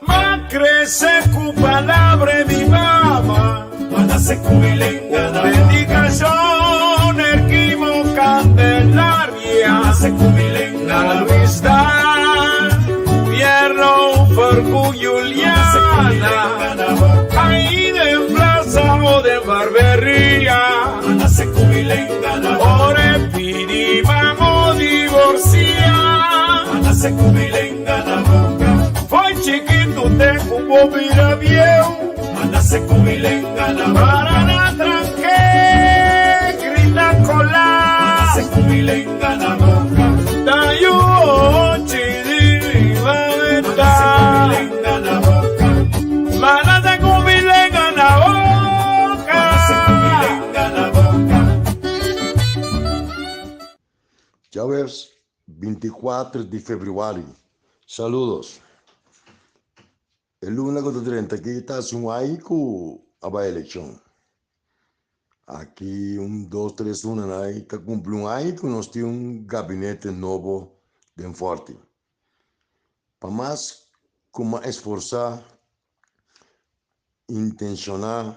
M'a krese ku palabra e mi mama. Predikashon Erquimo Candelaria Na Luis Daal Pierro Fercu Juliana Ahí den plaza o den barberia Ora e pidi mamo divorcia. Fo'i chikitu te ku bo bira bieu. Para na tranke grita kola. Ta yu ochi di riba meta. Manase ku mi lenga na boka. Djaweps 24 di febrüari. Saludos. E luna ku ta drenta aki ta hasi un ai ku a bai elekshon. Aki un dos tres luna nan ta kumpli un ai ku nos tin un gabinete nobo den Forti. Pa mas ku m'a esforsá, intenshoná,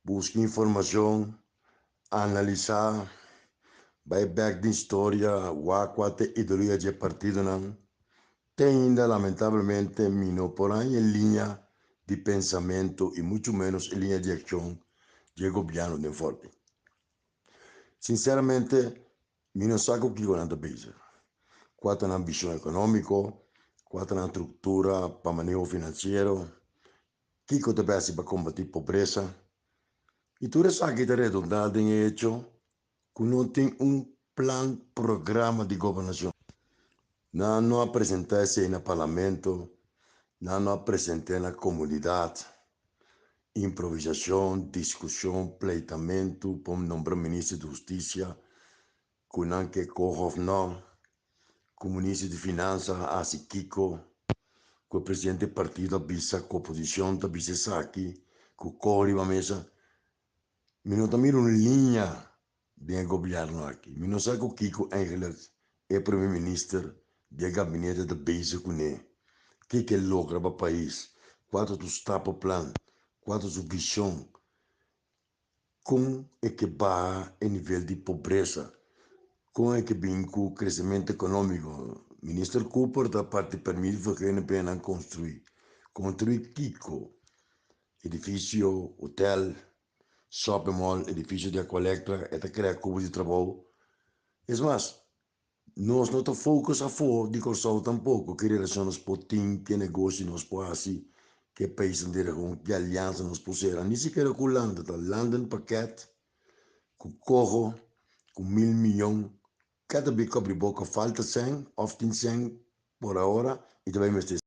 buska informashon, Analisá, bai bèk den historia, wak kua ta e ideologia dje partidonan. Te ainda lamentablemente mi no por haña e liña di pensamentu i muchu ménos e liña di akshon dje gobièrnu den Fòrti. Sinseramente mi no sa ku kiko nan ta bezig, kua ta nan vishon ekonómiko, kua ta nan struktura pa maneho finansiero, Kiko ta besi pa kombatí pobresa? I tur esaki ta redundá den e echo ku no tin un plan programa di gobernashon. Nan no a presentá esei na parlamento, nan no a present'é na komunidat. Improvisashon, diskushon, pleitamentu pa nombra minister di hustisia ku nan ke koho òf nò, ku minister di finansa a hasi kiko, ku e presidente di partido a bisa, ku oposishon ta bisa esaki, ku koho riba mesa. Mi no ta mira un liña den e gobièrnu aki. Mi no sa ku kiko eigenlijk e prome minister di e gabinete ta bezig kuné. Kiko e logra pa pais? Kua ta su stappenplan? Kua ta su vishon? Kon e ke baha e nivel di pobresa? Kon e ke bin ku kresementu ekonómiko? Minister Cooper ta parti permit vergunning pa nan konstruí. Konstruí kiko? Edifisio, hotel, shopping mall, edifisio di Aqualectra, e ta krea kubo di trabou. Es mas, nos no ta focus afó di Kòrsou tampoko, ki relashon nos por tin, ke negoshi nos por hasi, ke paisnan di region, ke aliansa nos por sera, ni sikiera ku Hulanda, ta landenpakket ku koho ku 1000 miyon kada bes ku abri boka falta sèn òf tin sèn por ahora i ta bai mester.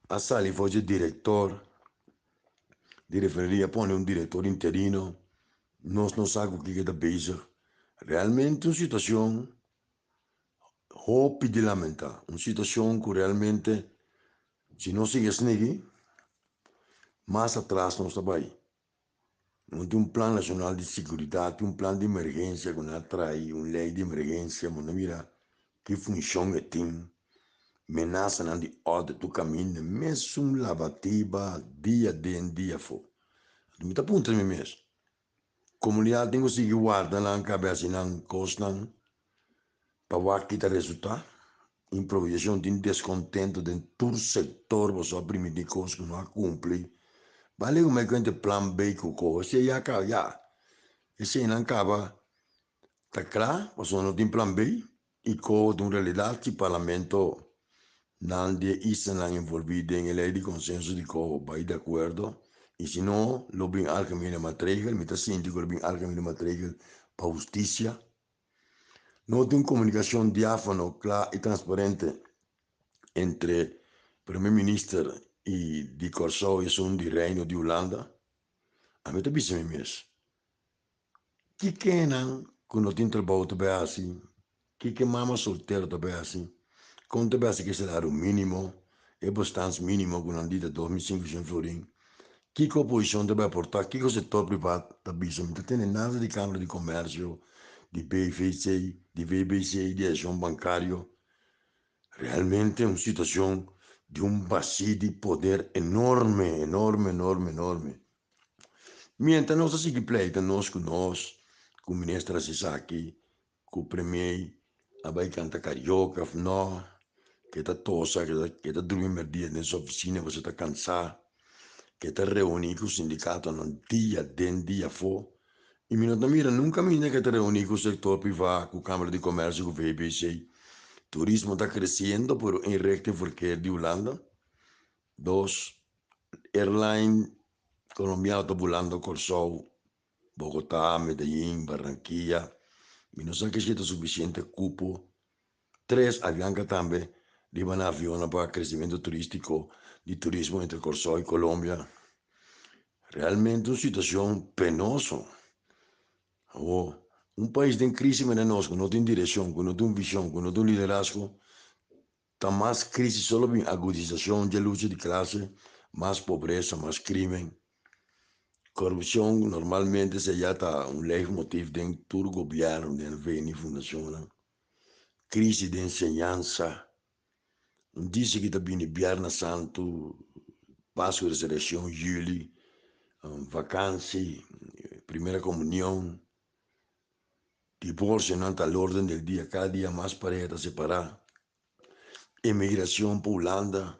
A sali for dje direktor di refineria, a pone un direktor interino, nos no sa ku kiko e ta bezig. Realmente un situashon hopi di lamentá, un situashon ku realmente si nos sigui asina mas atras nos ta bai. No tin un plan nashonal di siguridat, tin un plan di emergensia ku nan a trai, un lei di emergensia, bo no mira ki funshon e tin. Menasanan di òrde tur kaminda, mesun labatiba dia den dia afó. Anto mi ta puntra mi mes, komunidat tin ku sigui warda nan kabes i nan kosnan pa wak ki ta resultá? Improvisashon tin deskontento den tur sektor pasobra a primintí kos ku no a kumpli. Bale ku mei kuenta e plan B ku koho esei ya kaba ya. Eseinan kaba ta kla pasobra no tin plan B i koho ta un realidat si parlamento nan di e islanan envolví den e lei di konsenso di koho bai di akuerdo i si no lo bin algemene matregel mi ta sinti ku lo bin algemene matregel pa hustisia. No tin komunikashon diáfano, kla i transparente entre Prome Minister i di Kòrsou i esun di Reino di Hulanda. Ami ta bisa mi mes, kikenan ku no tin trabou ta bai hasi? Kiko mama soltero ta bai hasi? Kon ta bai hasi ku e salario mínimo, e bestaansmínimo ku nan di ta 2500 florin? Kiko oposishon ta bai aportá? Kiko sektor privat ta bisa? Mi ta tende nada di Kámara di Komèrsio, di BVC, di VBC, di Asosiashon Bankario. Realmente un situashon di un basí di poder enorme, enorme, enorme, enorme. Mientras nos ta sigui pleita nos ku nos, ku minister hasi esaki, ku premier a bai kanta karaoke of no, ke ta tosa, ke ta drumi merdia den su oficina pasobra e ta kansa, ke ta reuni ku sindikatonan dia den dia afó, i mi no ta mira nunka minda ke ta reuni ku sektor privá, ku Kamara di Komersio, ku VBC. Turismo ta kresiendo pero inrichtingverkeer di Hulanda. Dos, airline kolombiano ta bulando Kòrsou. Bogotá, Medellín, Barranquilla, mi no sa ke si ta sufisiente kupo. Tres, Avianca tambe riba nan avionnan pa kresimentu turístiko di turismo entre Kòrsou i Colombia. Realmente un situashon penoso. Awor, un pais den krisi manera nos ku no tin direkshon, ku no tin un vishon, ku no tin un liderazgo, Ta mas crisis solo bin agudisacion dje lucha di clase, mas pobresa, mas crimen. Corrupcion normalmente se ya ta un leitmotiv den tur gobierno, den VN fundacionnan. Crisis den enseñansa. Un dice ki ta bini Bierna Santu, Pascu Resurreccion, juli, vakantie, primera comunion. Divorcionan ta al orden del dia, cada dia mas pareha ta separá. Emigracion pa Hulanda,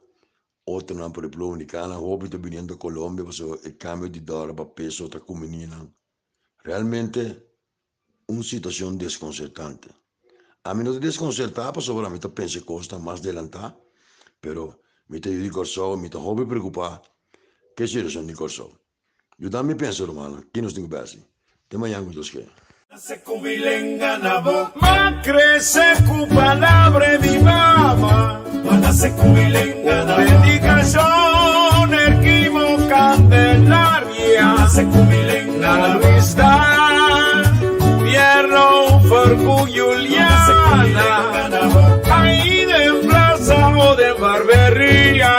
otronan pa República Dominicana, hopi ta biniendo Colombia pasobra e cambio di dòler pa peso ta kumbiní nan. Realmente un situacion desconcertante. Ami no ta desconcertá pasobra ami ta pensa e cosnan mas delantá, pero mi ta yu di Kòrsou, mi ta hopi preocupá ku e situacion di Kòrsou. Yuda mi pensa rumannan, ki nos tin ku besi? Te mañan ku Dios ke. Ma krese ku palabra di mama Dedikashon Erquimo Candelaria Na Luis Dan Pierno Fercu Juliana Ahí den plaza o den barberia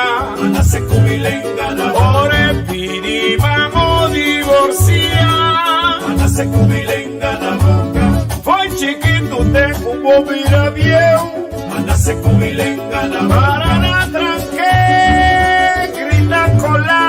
Ora e pidi mamo divorcia. Foi chikitu te ku bo bira bieu. Para na tranke grita kola.